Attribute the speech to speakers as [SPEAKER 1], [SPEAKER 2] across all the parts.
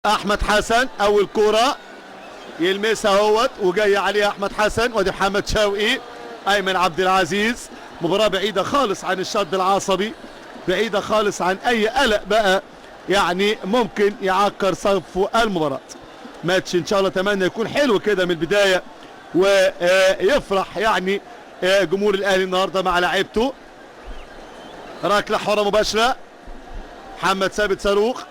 [SPEAKER 1] احمد حسن اول كورة يلمسها اهوت وجاي عليها احمد حسن، وادي محمد شوقي، ايمن عبد العزيز. مباراة بعيدة خالص عن الشد العصبي، بعيدة خالص عن اي قلق بقى يعني ممكن يعكر صفو المباراة. ماتش ان شاء الله اتمنى يكون حلو كده من البداية ويفرح يعني جمهور الاهلي النهارده مع لعيبته. ركلة حره مباشرة، محمد ثابت صاروخ،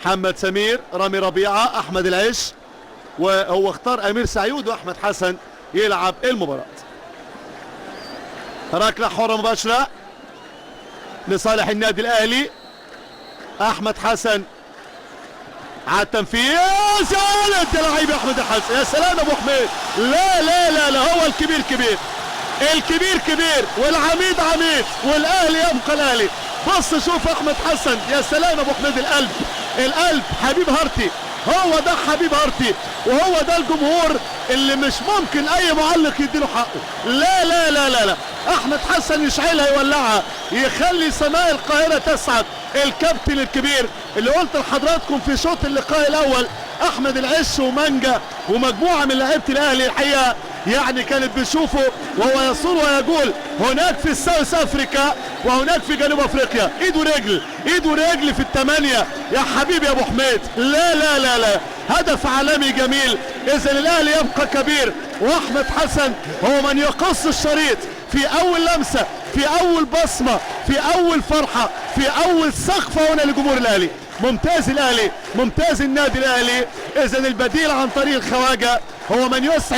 [SPEAKER 1] محمد سمير، رامي ربيعة، احمد العش، وهو اختار امير سعيود واحمد حسن يلعب المباراة. ركلة حره مباشرة لصالح النادي الاهلي، احمد حسن على التنفيذ. يا ولد يا لعيب يا احمد الحسن، يا سلام يا ابو حميد. لا لا لا لا، هو الكبير كبير، الكبير كبير، والعميد عميد، والاهلي يبقى الاهلي. بص شوف احمد حسن، يا سلام يا ابو حميد. القلب القلب، حبيب هارتي، هو ده حبيب هارتي، وهو ده الجمهور اللي مش ممكن اي معلق يديله حقه. لا لا لا لا لا، احمد حسن يشعلها يولعها، يخلي سماء القاهرة تسعد. الكابتن الكبير اللي قلت لحضراتكم في شوط اللقاء الاول، احمد العش ومانجا ومجموعة من لعيبة الاهلي الحقيقة يعني كانت بتشوفه وهو يصول ويقول هناك في ال South Africa وهناك في جنوب افريقيا. ايد ورجل، ايد ورجل في الثمانية يا حبيبي يا ابو حميد. لا لا لا لا، هدف عالمي جميل. اذا الاهلي يبقى كبير، واحمد حسن هو من يقص الشريط في اول لمسه، في اول بصمة، في اول فرحه، في اول سقفه هنا لجمهور الاهلي. ممتاز الاهلي، ممتاز النادي الاهلي. اذا البديل عن طريق الخواجه هو من يسعد.